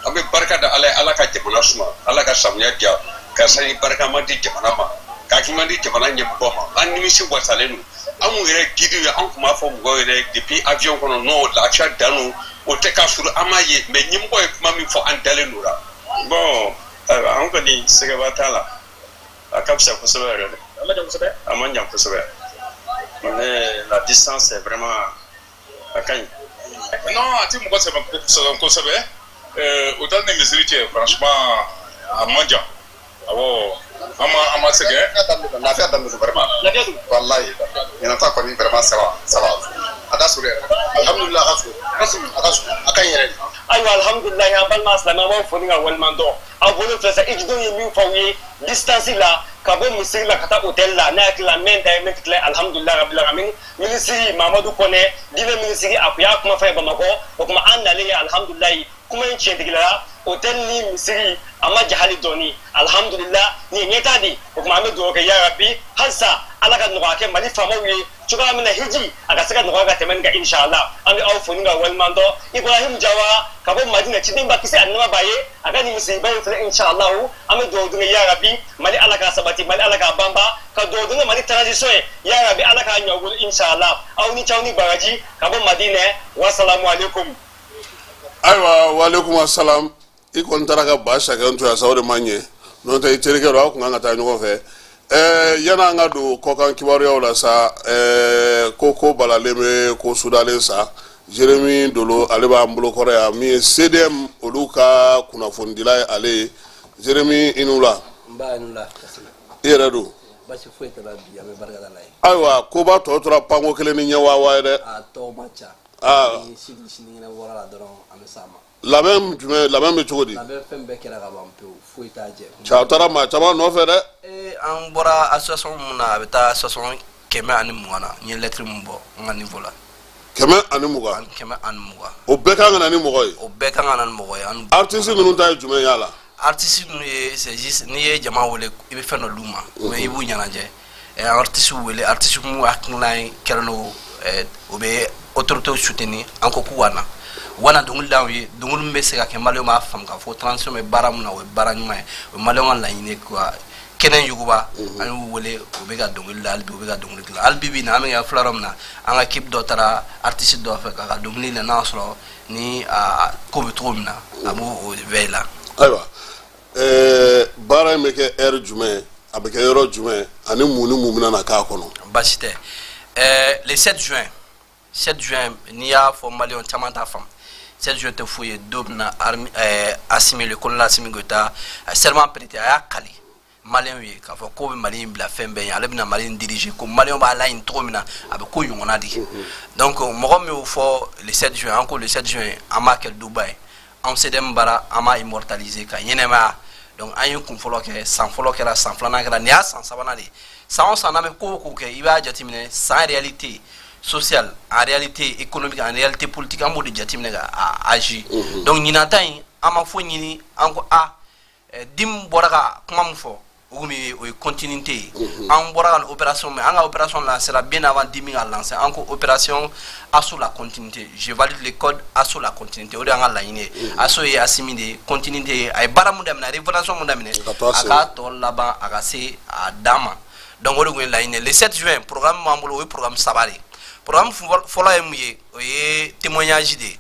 An bɛ barika da Ala ye, Ala ka jamana suma, Ala ka samiya diya, ka sanji barikama di jamana ma, ka hakilima di jamana ɲɛmɔgɔ ma. An nimisi wasalen don. An mun yɛrɛ guide ye, an tun b'a fɔ mɔgɔw yɛrɛ depuis avion kɔnɔ, non, lafiya dan don, o tɛ ka surun, an m'a ye, mais ɲɛmɔgɔ ye kuma min fɔ, an dalen don la. Bon, ayiwa, an kɔni sɛgɛba t'a la, a ka fisa kosɛbɛ yɛrɛ de. A ma jan kosɛbɛ. A man jan kosɛbɛ, mais la distance est vraiment, a ka ɲi. Non, a ti mɔgɔ sɛgɛn kosɛbɛ. Hôtel ni misiri cɛ, franchement, a man jan. Awɔ, an ma sɛgɛn. Lafiya dan don vraiment. Lafiya don. Wallahi, ɲinan ta kɔni, vraiment, ça va, ça va, a ka surun yɛrɛ. Alhamdulillah, a ka surun, a ka surun, a ka surun, a ka ɲi yɛrɛ de. Ayiwa, alhamdulilayi, an balima silamɛ, an b'aw fo ni ka waleɲuman dɔn. Aw bolo filɛ sa, ejidenw ye min fɔ aw ye distance la ka bɔ misiri la ka taa hôtel la, ne hakili la min ta ye min tɛ. Alhamdulilayi rabbil alamin, minisiri Mamadu Kɔnɛ, diinɛ minisiri, a kun y'a kuma fɔ ye Bamakɔ. O kuma an nalen ye, alhamdulilayi, kuma in tiɲɛtigila la, hôtel ni misiri a ma jahali dɔɔni. Alhamdulillah, nin ye ɲɛtaa de. O kuma an bɛ dugawu kɛ, ya rabbi, halisa Ala ka nɔgɔya kɛ Mali faamaw ye cogoya min na, hiji a ka se ka nɔgɔya ka tɛmɛ nin kan, inshallah. An bɛ aw fo ni ka waleɲuman dɔn. Ibrahim Jawara ka bɔ Madina, ciden ba kisi a nɛma b'a ye, a ka nin misiriba in filɛ. Inshallah, an bɛ dugawu dun, ya rabbi, Mali Ala k'a sabati, Mali Ala k'a banba, ka dugawu dun Mali transition ye, ya rabbi, Ala k'a ɲɛ u bolo, inshallah. Aw ni caw ni baraji ka bɔ Madina. Wasalamu alaikum. Ayiwa, walekum asalam. I kɔni taara ka ba sakɛ to yan sa, o de ma ɲɛ. N'o tɛ, i terikɛ don, aw kun kan ka taa ɲɔgɔn fɛ. Yan'an ka don kɔkan kibaruyaw la sa, ko balalen bɛ ko sudalen sa. Jeremi Dolo, ale b'an bolo kɔrɔ yan, min ye CDM olu ka kunnafonidila ye. Ale ye Jeremi, i ni wula. N ba, i ni wula. I yɛrɛ don? Basi foyi t'a la bi, an bɛ barika da Ala ye. Ayiwa, koba tɔ tora panko kelen ni ɲɛ waa ye dɛ. A tɔ man ca. Aa. Ni sini sinikɛnɛ wɔɔrɔ la dɔrɔn, an bɛ s'a ma. Labɛn jumɛn? Labɛn bɛ cogo di? Labɛn fɛn bɛɛ kɛra ka ban pewu, foyi t'a jɛ. Cɛ, aw taara maa caman nɔfɛ dɛ. Ee, an bɔra association mun na, a bɛ taa association 120 na. N ye lettre mun bɔ n ka niveau la. 120? 120. O bɛɛ kan ka na ni mɔgɔ ye? O bɛɛ kan ka na ni mɔgɔ ye an. Artiste ninnu ta ye jumɛn y'a la? Artiste ninnu ye, c'est juste n'i ye jama wele, i bɛ fɛn dɔ d'u ma, mais i b'u ɲɛnajɛ. Artiste wele, artiste mun hakilina ye kɛlen don, o bɛ autorité soutenir, an ko k'u ka na, u ka na dɔnkili d'anw ye, dɔnkili min bɛ se ka kɛ maliyɛnw b'a faamu k'a fɔ transition bɛ baara mun na, o ye baara ɲuman ye, o ye maliyɛnw ka laɲini ye ka kɛnɛ yuguba. An y'u wele, u bɛ ka dɔnkili da hali bi, u bɛ ka dɔnkili dilan hali bi. Bi in na, an bɛ ka filɛ yɔrɔ min na, an ka équipe dɔ taara artiste dɔ fɛ k'a ka dɔnkili la, n'a y'a sɔrɔ ni a ko bɛ cogo min na, a b'o o veille la. Ayiwa, baara in bɛ kɛ heure jumɛn, a bɛ kɛ yɔrɔ jumɛn, ani mun ni mun bɛna na k'a kɔnɔ? Baasi tɛ. Le 7 juin, 7 juin, n'i y'a fɔ maliyɛn caman t'a faamu. 7 juin tɛ foyi ye don min na Assimi, le colonel Assimi Goïta a serment prêté, a y'a kali maliyɛnw ye k'a fɔ ko bɛ Mali in bila fɛn bɛɛ ɲɛ, ale bɛna Mali in diriger ko maliyɛnw b'a laɲini cogo min na, a bɛ ko ɲɔgɔnna di. Donc mɔgɔ min y'o fɔ le 7 juin, an ko le 7 juin, an b'a kɛ duba ye, anw CDM bara, an b'a immortaliser ka ɲɛnɛmaya. Donc an ye kun fɔlɔ kɛ, san fɔlɔ kɛra, san filanan kɛra, nin y'a san sabanan de ye. San o san, n'an bɛ ko o ko kɛ, i b'a jateminɛ san réalité sociale, en réalité économique, en réalité politique, an b'o de jateminɛ ka a agir. Donc ɲinan ta in, an ma foyi ɲini. An ko a dim bɔra ka kuma min fɔ, o kun ye, o ye continuité ye. An bɔra ka opération min, an ka opération lancera bien avant dimi ka lancer. An ko opération assaut la continuité, je valide le code, assaut la continuité, o de y'an ka laɲini ye. Assaut ye Asimi de ye, continuité ye a ye baara mun daminɛ, a ye révolution mun daminɛ, a k'a tɔ laban, a ka se a dan ma. Donc o de kun ye laɲini ye. Le 7 juin, programme b'an bolo, o ye programme saba de ye. Programme fɔlɔ ye mun ye? O ye témoignage de ye.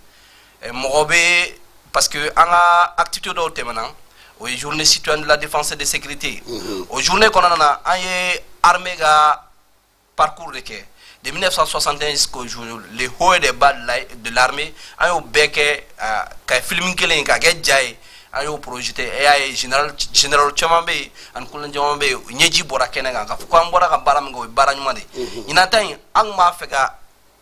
Mɔgɔ bɛ, parce que an ka activité dɔw tɛmɛna, o ye journée citoyenne de la défense et de sécurité. O journée kɔnɔna na, an ye armée ka parcours de kɛ de 1961 jusqu'au jour, les hauts et les bas de l'armée. An y'o bɛɛ kɛ ka film kelen ka kɛ ja ye, an y'o projeté. E y'a ye, général caman bɛ yen ani colonel caman bɛ yen, ɲɛji bɔra kɛnɛ kan k'a fɔ k'an bɔra ka baara min kɛ, o ye baara ɲuman de ye. Ɲinan ta in, an tun b'a fɛ ka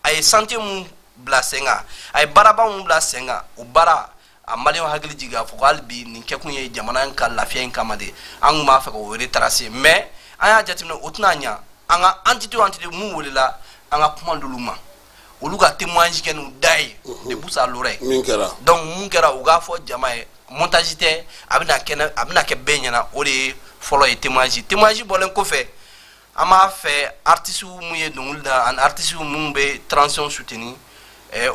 a ye chantier mun bila sen kan, a ye baaraba mun bila sen kan, o baara a maliyɛnw hakili jigin k'a fɔ ko hali bi nin kɛkun ye jamana in ka lafiya in kama de. An tun b'a fɛ k'o retracer, mais an y'a jateminɛ o tɛna ɲa. An ka entité mun welela, an ka kuma d'olu ma, olu ka témoignage kɛ n'u da ye, de bouche à l'oreille. Min kɛra. Donc mun kɛra, u k'a fɔ jama ye, montage tɛ, a bɛna kɛnɛ, a bɛna kɛ bɛɛ ɲɛna. O de ye fɔlɔ ye, témoignage. Témoignage bɔlen kɔfɛ, an b'a fɛ artistes mun ye dɔnkili da ani artistes mun bɛ transition soutenir,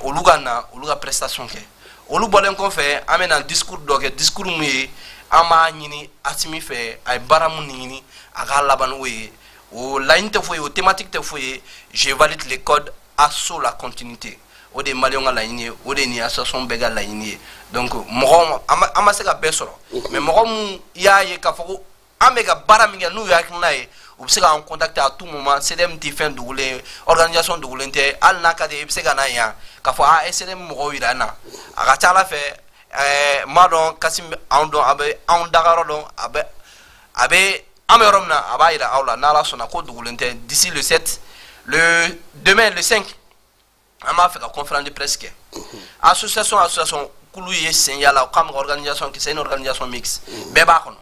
olu ka na, olu ka prestation kɛ. Olu bɔlen kɔfɛ, an bɛna discours dɔ kɛ. Discours mun ye, an b'a ɲini Asimi fɛ, a ye baara mun ɲini, a k'a laban n'o ye. O laɲini tɛ foyi ye, o thématique tɛ foyi ye, je valide le code, assaut la continuité. O de ye maliyɛnw ka laɲini ye, o de ye nin association bɛɛ ka laɲini ye. Donc mɔgɔ, an ma se ka bɛɛ sɔrɔ, mais mɔgɔ mun y'a ye k'a fɔ ko an bɛ ka baara min kɛ, n'u ye hakilina ye, u bɛ se k'an contacter à tout moment. CDM tɛ fɛn dogolen ye, organisation dogolen tɛ. Hali n'a ka di ye, i bɛ se ka na yan k'a fɔ a CDM mɔgɔw yira an na. A ka ca ala fɛ, n b'a dɔn Kasim bɛ anw dɔn, a bɛ anw dagayɔrɔ dɔn, a bɛ an bɛ yɔrɔ min na, a b'a yira aw la. N'ala sɔnna, ko dogolen tɛ. D'ici le 7, le demain le 5, an b'a fɛ ka conférence de presse kɛ. Association kulu ye sen yala k'an bɛ ka organisation kɛ, c'est une organisation mixte, bɛɛ b'a kɔnɔ.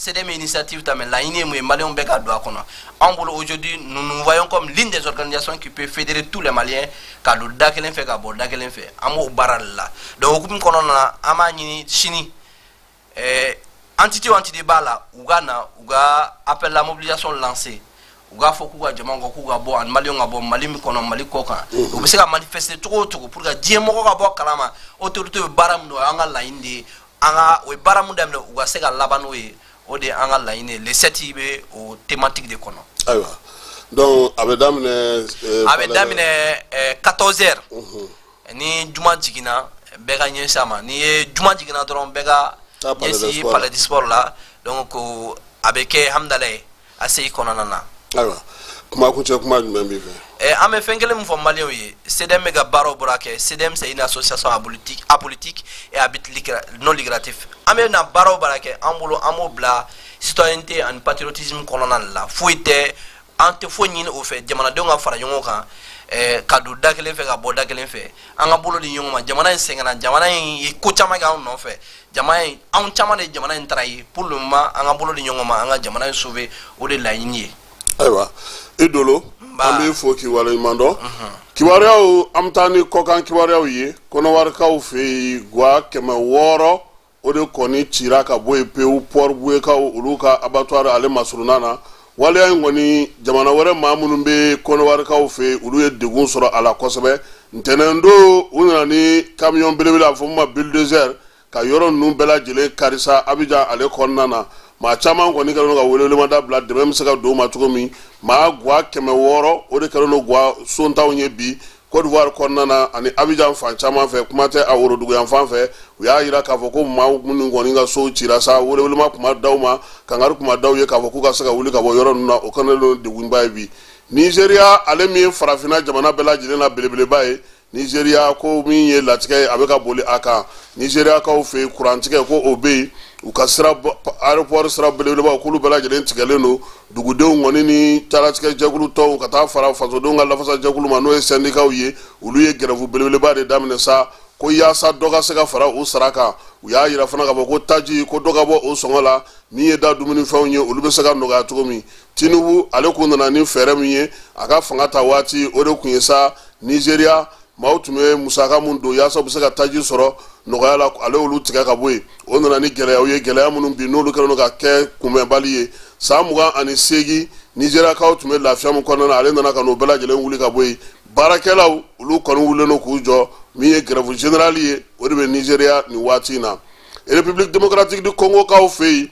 CDM initiative ta, mais laɲini ye mun ye? Maliyɛnw bɛɛ ka don a kɔnɔ. Anw bolo, aujourd'hui, nous nous voyons comme l'une des organisations qui peut fédérer tous les Maliens, ka don da kelen fɛ, ka bɔ da kelen fɛ. An b'o baara de la. Donc hokumu kɔnɔna na, an b'a ɲini sini, entité o entité b'a la, u ka na, u ka appel la mobilisation lancer, u k'a fɔ k'u ka jama kɔ, k'u ka bɔ, ani maliyɛnw ka bɔ Mali min kɔnɔ, Mali kɔ kan, u bɛ se ka manifester cogo o cogo pour que diɲɛ mɔgɔ ka bɔ kalama autorité bɛ baara min na. O y'an ka laɲini de ye. An ka o ye baara mun daminɛ, u ka se ka laban n'o ye, o de ye an ka laɲini ye. Le 7 bɛ o thématique de kɔnɔ. Ayiwa, donc a bɛ daminɛ. A bɛ daminɛ 14 heures. Ni juma jiginna, bɛɛ ka ɲɛsin a ma. N'i ye juma jiginna dɔrɔn, bɛɛ ka ɲɛsin palais du sport la. Donc a bɛ kɛ Hamdalaye ACI kɔnɔna na. Ayiwa, kuma kuncɛ kuma jumɛn b'i fɛ? An bɛ fɛn kelen min fɔ maliyɛnw ye, CDM bɛ ka baaraw bɔra kɛ. CDM, c'est une association apolitique, apolitique et à but non lucratif. An bɛ na baaraw baara kɛ, an bolo an b'o bila citoyenneté ani patriotisme kɔnɔna de la. Foyi tɛ, an tɛ foyi ɲini o fɛ. Jamanadenw ka fara ɲɔgɔn kan, ka don da kelen fɛ, ka bɔ da kelen fɛ, an ka bolo di ɲɔgɔn ma. Jamana in sɛgɛnna, jamana in ye ko caman kɛ anw nɔfɛ, jamana in, anw caman de ye jamana in trahir. Pour le moment, an ka bolo di ɲɔgɔn ma, an ka jamana in sauver, o de ye laɲini ye. Ayiwa, i dolo, an b'i fo k'i waleɲuman dɔn. Kibaruyaw, an bɛ taa ni kɔkan kibaruyaw ye. Kɔnɔwarikaw fɛ yen, guwa 600, o de kɔni cira ka bɔ yen pewu. Port Bouékaw, olu ka abattoir ale masurunna na. Waleya in kɔni, jamana wɛrɛ maa minnu bɛ kɔnɔwarikaw fɛ yen, olu ye degun sɔrɔ a la kosɛbɛ. Ntɛnɛn don, u nana ni camion belebele, a fɔ min ma bulldozer, ka yɔrɔ ninnu bɛɛ lajɛlen karisa Abidjan ale kɔnɔna na. Maa caman kɔni kɛlen don ka welewelemada bila, dɛmɛ bɛ se ka don u ma cogo min. Maa guwa 600, o de kɛlen don guwa sontanw ye bi Côte d'Ivoire kɔnɔna na ani Abidjan fan caman fɛ, kuma tɛ a worodugu yan fan fɛ. U y'a yira k'a fɔ ko maa minnu kɔni ka sow cira sa, welewelema kuma d'aw ma, kangari kuma d'aw ye k'a fɔ k'u ka se ka wuli ka bɔ yɔrɔ ninnu na. O kɛlen don degunba ye bi. Nizeriya, ale min ye farafinna jamana bɛɛ lajɛlen na belebeleba ye, Nizeriya ko min ye latigɛ ye, a bɛ ka boli a kan. Nizeriyakaw fɛ yen, kurantigɛ ko o bɛ yen. U ka sira, aéroport sira belebelebaw, k'olu bɛɛ lajɛlen tigɛlen don. Dugudenw kɔni ni talatigɛ jɛkulu tɔnw, ka taa fara fasodenw ka lafasa jɛkulu ma, n'o ye sɛndikaw ye, olu ye grève belebeleba de daminɛ sa. Ko yaasa dɔ ka se ka fara u sara kan. U y'a yira fana k'a fɔ ko taji, ko dɔ ka bɔ o sɔngɔ la. Min ye da dumunifɛnw ye, olu bɛ se ka nɔgɔya cogo min. Tinubu ale kun nana ni fɛɛrɛ min ye a ka fanga ta waati, o de kun ye sa Nizeriya maaw tun bɛ musaka mun don yaasa u bɛ se ka taji sɔrɔ nɔgɔya la, ale olu tigɛ ka bɔ yen. O nana ni gɛlɛyaw ye, gɛlɛya minnu bi n'olu kɛlen don ka kɛ kunbɛnbali ye. San 28 Nizeriyakaw tun bɛ lafiya min kɔnɔna na, ale nana ka n'o bɛɛ lajɛlen wuli ka bɔ yen. Baarakɛlaw olu kɔni wulilen don k'u jɔ. Min ye grève générale ye, o de bɛ Nizeriya nin waati in na. République démocratique du Congo kaw fɛ yen,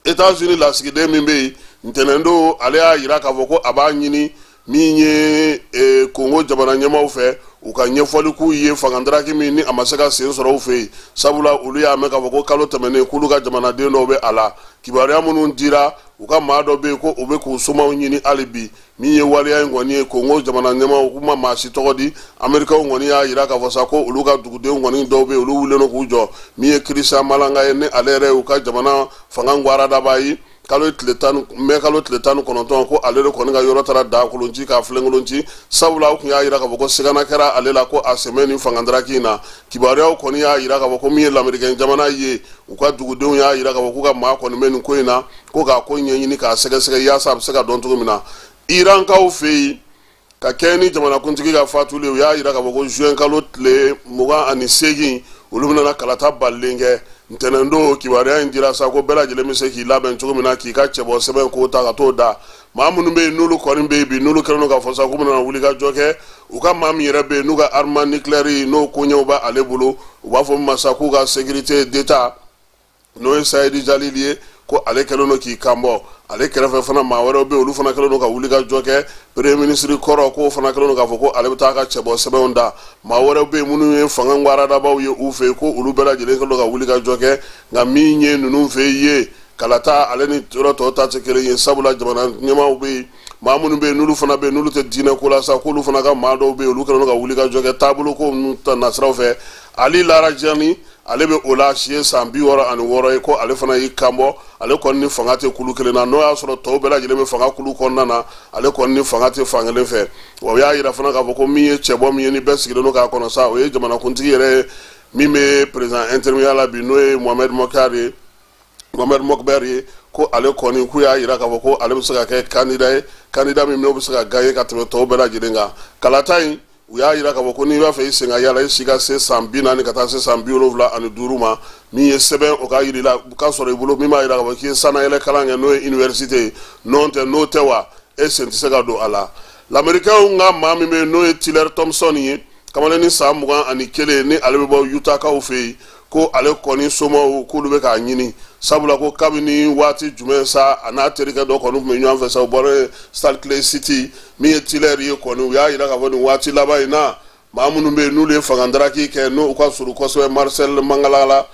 États-Unis lasigiden min bɛ yen, ntɛnɛndon ale y'a yira k'a fɔ ko a b'a ɲini min ye Congo jamana ɲɛmaaw fɛ, u ka ɲɛfɔli k'u ye fangadaraki min ni a ma se ka sen sɔrɔ u fɛ yen, sabula olu y'a mɛn k'a fɔ ko kalo tɛmɛnen k'olu ka jamanaden dɔw bɛ a la. Kibaruya minnu dira, u ka maa dɔ bɛ yen ko u bɛ k'u somaw ɲini hali bi. Min ye waleya in kɔni ye, Kongo jamana ɲɛmaaw k'u ma maa si tɔgɔ di. Amerikaw kɔni y'a yira k'a fɔ sa ko olu ka dugudenw kɔni dɔw bɛ yen, olu wulilen don k'u jɔ. Min ye Christian Malanga ye, ni ale yɛrɛ y'u ka jamana fanga gwaradaba ye, kalo tile tan, mɛ kalo tile 19, ko ale de kɔni ka yɔrɔ taara dakolon ci k'a filenkolon ci, sabula u tun y'a yira k'a fɔ ko sigana kɛra ale la ko a sen bɛ nin fangadaraki in na. Kibaruyaw kɔni y'a yira k'a fɔ ko min ye lamerikɛn jamana ye, u ka dugudenw y'a yira k'a fɔ k'u ka maa kɔni bɛ nin ko in na, ko k'a ko ɲɛɲini k'a sɛgɛsɛgɛ yaasa a bɛ se ka dɔn cogo min na. Irankaw fɛ yen, ka kɛɲɛ ni jamanakuntigi ka fatuli, u y'a yira k'a fɔ ko juin kalo tile 28, olu bɛna kalata balilen kɛ. Ntɛnɛndon kibaruya in dira sa ko bɛɛ lajɛlen bɛ se k'i labɛn cogo min na k'i ka cɛbɔ sɛbɛn k'o ta ka t'o da. Maa minnu bɛ yen n'olu kɔni bɛ yen bi, n'olu kɛlen don k'a fɔ sa k'u bɛna wuli ka jɔ kɛ, u ka maa min yɛrɛ bɛ yen n'u ka armement nucléaire n'o koɲɛw bɛ ale bolo, u b'a fɔ min ma sa k'u ka sécurité d'État, n'o ye Sayidi Jalili ye, ko ale kɛlen don k'i kanbɔ. Ale kɛrɛfɛ fana, maa wɛrɛw bɛ yen, olu fana kɛlen don ka wuli ka jɔ kɛ. Premier ministre kɔrɔ, k'o fana kɛlen don k'a fɔ ko ale bɛ taa ka cɛbɔ sɛbɛnw da. Maa wɛrɛw bɛ yen minnu ye fanga gwaradabaw ye u fɛ yen, ko olu bɛɛ lajɛlen kɛlen don ka wuli ka jɔ kɛ. Nka min ye ninnu fɛ ye, kalata ale ni yɔrɔ tɔw ta tɛ kelen ye, sabula jamana ɲɛmaaw bɛ yen, maa minnu bɛ yen n'olu fana bɛ yen n'olu tɛ diinɛ ko la sa, k'olu fana ka maa dɔw bɛ yen, olu kɛlen don ka wuli ka jɔ kɛ taabolo ko ninnu ta nasiraw fɛ. Ali Larijani, ale bɛ o la, si ye san 66 ye, ko ale fana y'i kanbɔ. Ale kɔni ni fanga tɛ kulu kelen na. N'o y'a sɔrɔ tɔw bɛɛ lajɛlen bɛ fanga kulu kɔnɔna na, ale kɔni ni fanga tɛ fan kelen fɛ. Wa u y'a yira fana k'a fɔ ko min ye cɛbɔ min ye ni bɛɛ sigilen don k'a kɔnɔ sa, o ye jamanakuntigi yɛrɛ ye min bɛ président intérimaire la bi, n'o ye Mohamed Mokar ye, Mohamed Mokber ye, ko ale kɔni k'u y'a yira k'a fɔ ko ale bɛ se ka kɛ candidat ye, candidat min n'o bɛ se ka gagner ka tɛmɛ tɔw bɛɛ lajɛlen kan. Kalata in, u y'a yira k'a fɔ ko n'i b'a fɛ i sen ka yala, i si ka se san 40 ka taa se san 75 ma. Min ye sɛbɛn o ka yir'i la ka sɔrɔ i bolo min b'a yira k'a fɔ k'i ye sannayɛlɛ kalan kɛ, n'o ye université ye. N'o tɛ, n'o tɛ wa, e sen tɛ se ka don a la. Lamerikɛnw ka maa min bɛ yen n'o ye Tiller Thompson ye, kamalennin san 21, ni ale bɛ bɔ Utahkaw fɛ yen, ko ale kɔni somaw k'olu bɛ k'a ɲini, sabula ko kabini waati jumɛn sa, a n'a terikɛ dɔ kɔni tun bɛ ɲɔgɔn fɛ sa, u bɔra Salt Lake City. Min ye Tiller ye kɔni, u y'a yira k'a fɔ nin waati laban in na, maa minnu bɛ yen n'olu ye fangadaraki kɛ, n'u ka surun kosɛbɛ Marcel Mangala la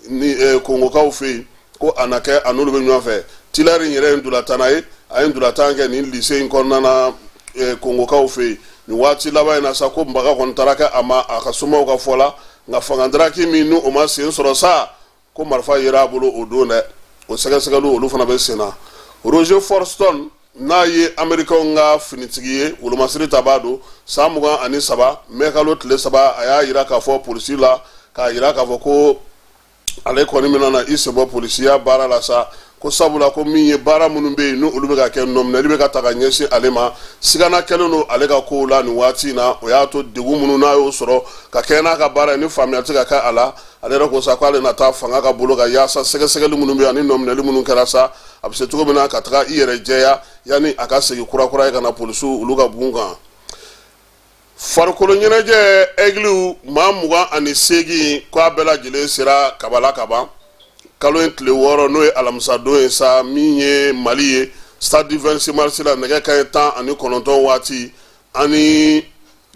ni Kongokaw fɛ yen, ko a na kɛ a n'olu bɛ ɲɔgɔn fɛ. Tiller in yɛrɛ ye ntolatanna ye, a ye ntolatan kɛ nin lycée in kɔnɔna na Kongokaw fɛ yen. Nin waati laban in na sa, ko baga kɔni taara kɛ a ma a ka somaw ka fɔ la. Nka fangadaraki min ni o ma sen sɔrɔ sa, ko marifa yera a bolo o don dɛ. O sɛgɛsɛgɛliw olu fana bɛ sen na. Roger Forston, n'a ye Amerikɛnw ka finitigi ye, wolomasiri tabaa don, san 23, mɛ kalo tile 3, a y'a yira k'a fɔ polisi la, k'a yira k'a fɔ ko ale kɔni bɛna na i senbɔ polisiya baara la sa, ko sabula ko min ye baara minnu bɛ yen ni olu bɛ ka kɛ, nɔminɛli bɛ ka ta ka ɲɛsin ale ma, sigana kɛlen don ale ka kow la nin waati in na. O y'a to degun minnu n'a y'o sɔrɔ ka kɛɲɛ n'a ka baara ye, ni faamuya tɛ ka kɛ a la, ale yɛrɛ ko sa k'ale na taa fanga ka bolo kan yaasa sɛgɛsɛgɛli minnu bɛ yen ani nɔminɛli minnu kɛra sa, a bɛ se cogo min na ka taga i yɛrɛ jɛya yanni a ka segin kurakura ye ka na polisiw olu ka bugun kan. Farikolo ɲɛnajɛ, Aigles maa 28, ko a bɛɛ lajɛlen sera Kabala kaban kalo in tile 6, n'o ye alamisadon ye sa. Min ye Mali ye, stade du 26 mars la, nɛgɛ kanɲɛ 19 waati, ani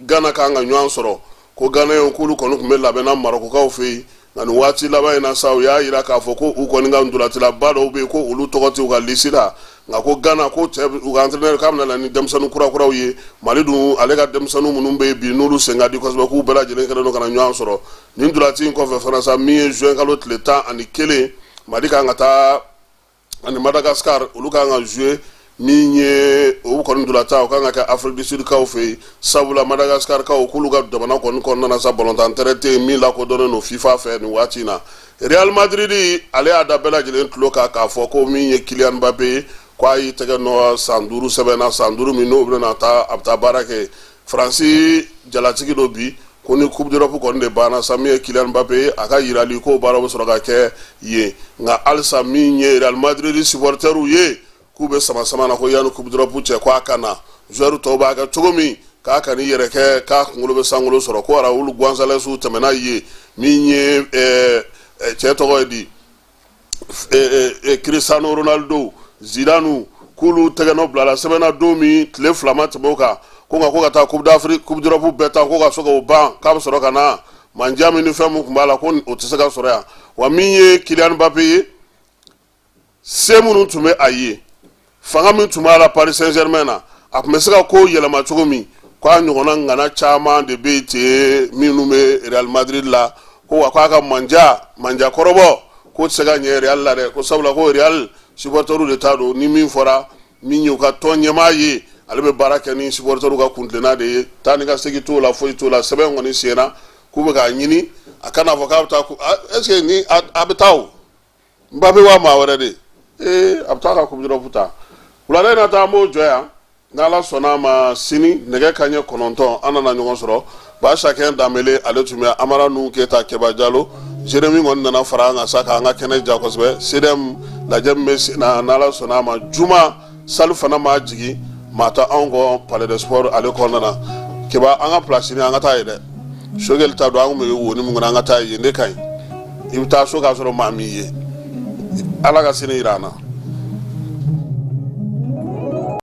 Gana kan ka ɲɔgɔn sɔrɔ. Ko Ganaw k'olu kɔni tun bɛ labɛnna Marɔkukaw fɛ yen, nka nin waati laban in na sa, u y'a yira k'a fɔ ko u kɔni ka ntolatilaba dɔw bɛ yen, ko olu tɔgɔ tɛ u ka lisi la. Nka ko Gana ko cɛ u ka entraîneur k'a bɛna na ni denmisɛnnin kurakuraw ye. Mali dun, ale ka denmisɛnnin minnu bɛ yen bi n'olu sen ka di kosɛbɛ, k'u bɛɛ lajɛlen kɛlen don ka na ɲɔgɔn sɔrɔ nin ntolaci in kɔfɛ fana sa. Min ye juin kalo tile 11, Mali kan ka taa ani Madagascar, olu kan ka jouer. Min ye o kɔni ntolatan, o kan ka kɛ Afrique du Sud kaw fɛ yen, sabula Madagascar kaw k'olu ka jamana kɔni kɔnɔna na sa, balontan terrain tɛ yen min lakodɔnnen don FIFA fɛ nin waati in na. Real Madrid, ale y'a da bɛɛ lajɛlen tulo kan k'a fɔ ko min ye Kylian Mbappé ye, ko a y'i tɛgɛ nɔ san 5 sɛbɛn na, san 5 min n'o bɛna taa, a bɛ taa baara kɛ Faransi. Jalatigi dɔ bi ko ni Coupe d'Europe kɔni de banna sa, min ye Kylian Mbappé ye, a ka yirali ko baara bɛ sɔrɔ ka kɛ yen. Nka halisa, min ye Real Madrid supporters ye, k'u bɛ sama sama na ko yanni Coupe d'Europe cɛ, ko a ka na. Joueur tɔw b'a kɛ cogo min, k'a ka n'i yɛrɛ kɛ k'a kunkolo bɛ sankolo sɔrɔ, ko Raúl González tɛmɛna ye. Min ye cɛ tɔgɔ ye di, Cristiano Ronaldo, Zidane, k'olu tɛgɛnɔ bilala sɛbɛnna don min, tile 2 ma tɛmɛ o kan, ko nka ko ka taa Coupe d'Afrique, Coupe d'Europe bɛɛ ta, ko ka se k'o ban, k'a bɛ sɔrɔ ka na. Mandiya min ni fɛn min tun b'a la, ko o tɛ se ka sɔrɔ yan. Wa min ye Kylian Mbappé ye, se minnu tun bɛ a ye, fanga min tun b'a la Paris Saint-Germain na, a tun bɛ se ka ko yɛlɛma cogo min, ko a ɲɔgɔnna ŋana caman de bɛ yen ten minnu bɛ Real Madrid la. Ko wa k'a ka manja manja kɔrɔbɔ k'o tɛ se ka ɲɛ Real la dɛ, ko sabula ko Real supporters de ta don. Ni min fɔra min y'u ka tɔn ɲɛmaa ye, ale bɛ baara kɛ ni supporters ka kuntilenna de ye. Taa ni ka segin t'o la, foyi t'o la. Sɛbɛn kɔni senna k'u bɛ k'a ɲini, a kana fɔ k'a bɛ taa. Est ce que ni a bɛ taa o Mbappé wa maa wɛrɛ de ee, a bɛ taa ka Coupe d'Europe ta wulada in na taa. An b'o jɔ yan. N'Ala sɔnna a ma, sini nɛgɛ kanɲɛ 9, an nana ɲɔgɔn sɔrɔ. Basakɛ Danbele, ale tun bɛ Amara Nuhu Keyita, Kɛba Jalo, Jeremi kɔni nana fara an kan sa k'an ka kɛnɛ ja kosɛbɛ. CDM lajɛ min bɛ sen na, n'Ala sɔnna a ma, juma sali fana maa jigin maa ta anw kɔ Palais des Sports ale kɔnɔna na. Keba, an ka place ni an ka taa yen dɛ. Sogɛli ta don, an kun bɛ wo ni mun kɔnɔ, an ka taa yen de ka ɲi. I bɛ taa so k'a sɔrɔ maa m'i ye. Ala ka sini yira an na.